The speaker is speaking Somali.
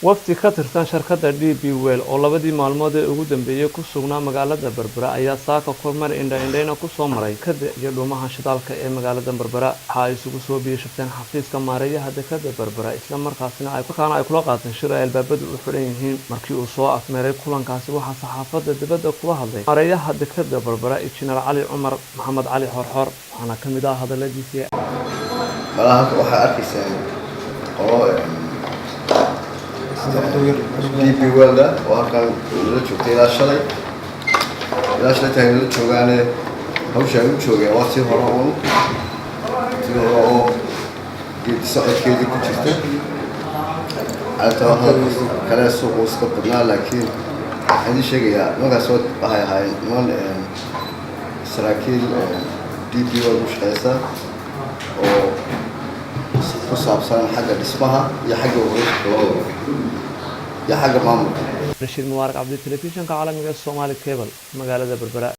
Wafdi ka tirsan shirkadda DP World oo labadii maalmood ee ugu dambeeyay ku sugnaa magaalada Berbera ayaa saaka kormeer indha-indhayna ku soo maray dekadda iyo dhuumaha shidaalka ee magaalada Berbera. Waxa ay isugu soo biyo-shubteen xafiiska maareeyaha dekadda Berbera, isla markaasina ay markaana ay kula qaateen shir ay albaabadu u xidhan yihiin. Markii uu soo afmeeray kulankaasi, waxaa saxaafadda dibadda kula hadlay maareeyaha dekadda Berbera, Injineer Cali Cumar Maxamed Cali Xorxor, waxaana ka mid ah hadaladiisii: Malaha halka waxaa arkaysaan qolo DP World oo halkan nala joogtay ilaa shalay tahay nala joogaane. Hawsha ay u joogeen waa tii hore uun, tii hore oo geedi socodkeedii ku jirta. Alta hadalka kale suuqu iska badnaa, laakiin waxaan idiin sheegayaa nimankaas waxay ahaayeen niman saraakiil DP World u shaqeysa oo ku saabsan xagga dhismaha iyo xagga wareegka labadaba iyo xagga maamulka. Rashiid Mubaarak Cabdi, telefishinka caalamiga ee Somali Cable, magaalada Berbera.